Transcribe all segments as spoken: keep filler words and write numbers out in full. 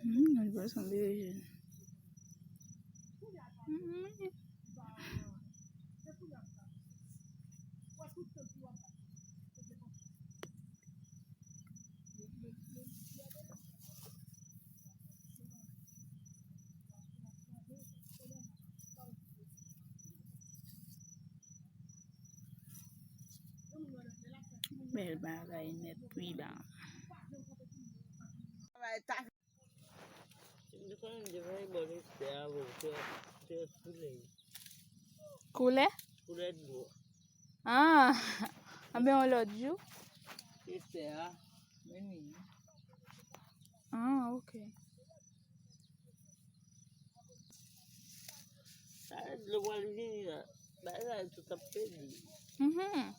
Hmm, nan li pa sanble jèn. Hmm. Bèl bagay nèt wi la. Koulè? Koulè dlo. Ah, anben yon lòt jou. Estè a, men ni. Ah, ok. Sa dlo pral vini la. Bagay la tout ap pèdi. Mhm.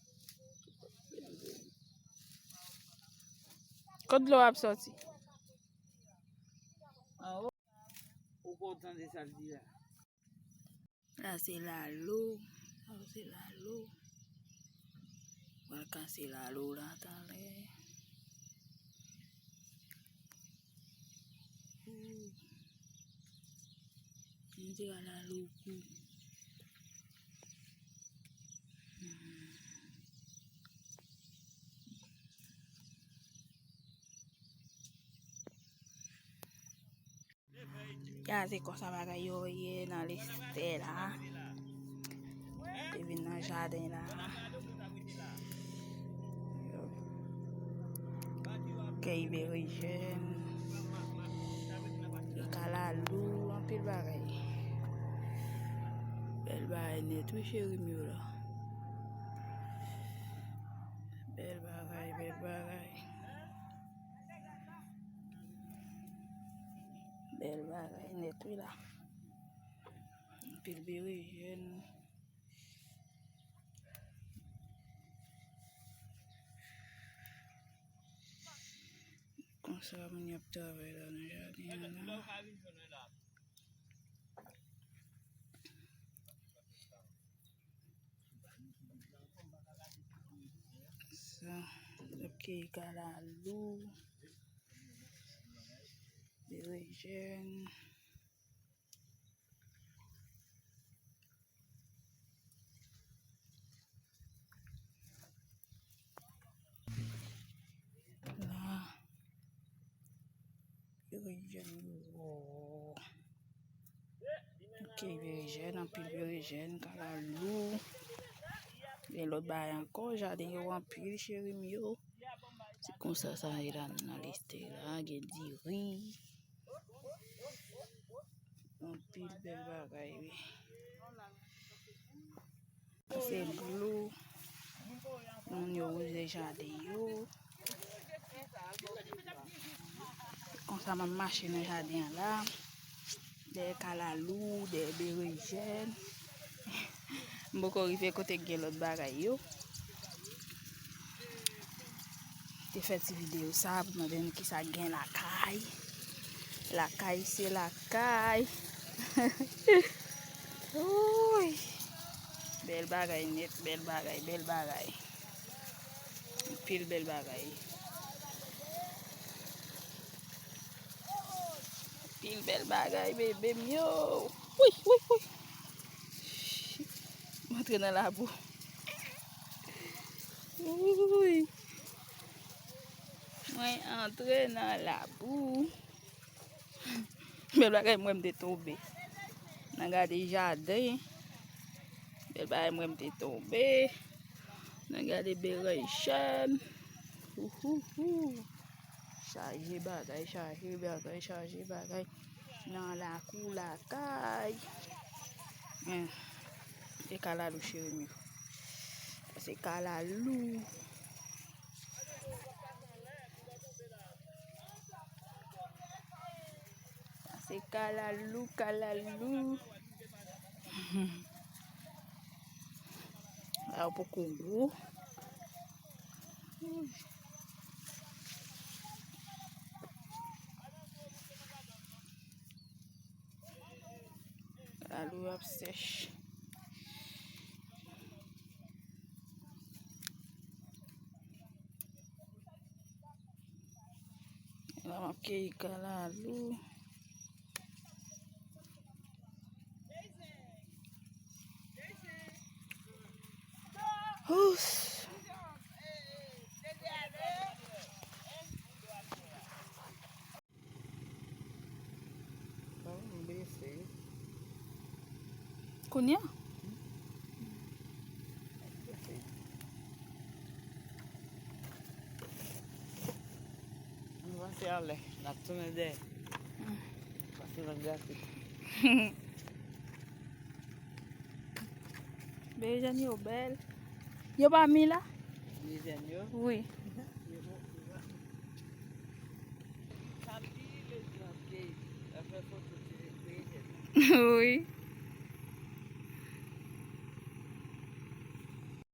Kot dlo ap sòti? Anwo. Ou kontan de sa l di la? La se lalo. Sa se lalo. Pral kase lalo la talè. Ooh. Ann di a lalo kou. Hmm. Ya se konsa bagay yo ye nan listè la. Te vin nan jaden la. Yo kèyi berejèn, kalalou, anpil bagay. Bèl bagay nèt wi cheri m yo la. Bèl bagay, bèl bagay. Bèl bagay nèt wi la. Anpil berejèn. Konsa moun y ap travay la nan jaden an la. Sa, y ap keyi kalalou, berejèn. La. Berejèn yo. Ok, berejèn, anpil berejèn, kalalou. Gen lòt bagay ankò, jaden yo anpil, cheri m yo. Se konsa sa ye la nan listè la, gen diri. Anpil bèl bagay, wi. Se dlo. Moun yo wouze jaden yo. Konsa m ap mache nan jaden an la. Dèyè kalalou, dèyè berejèn. M poko rive kote k gen lòt bagay yo. Te fè ti videyo sa pou mande nou kisa k gen lakay. Lakay se lakay. Wouy. Bèl bagay nèt, bèl bagay, bèl bagay. Anpil bèl bagay. Anpil bèl bagay, bebe m yo. Wouy, wouy, wouy. M antre nan labou. Wouy. Mwen antre nan labou. Bèl bagay, mwen m te tonbe. N a gade jaden. Bèl bagay, mwen m te tonbe. N a gade berejèn. Ouhouhou. Chaje bagay, chaje bagay, chaje bagay. Nan lakou lakay. Hen. Se kalalou cheri m yo. Se kalalou. Sa se kalalou, kalalou. A yo poko gwo. Kalalou ap sèch. Mwen ap keyi kalalou. Ous. Kounye a? Ann vanse anlè, n ap tounen dèyè. Pase nan grate. Berejèn yo bèl. Yo pa mi la? Berejèn yo? Wi. Samdi, lendi, n ap fè foto ti berejèn. Wi.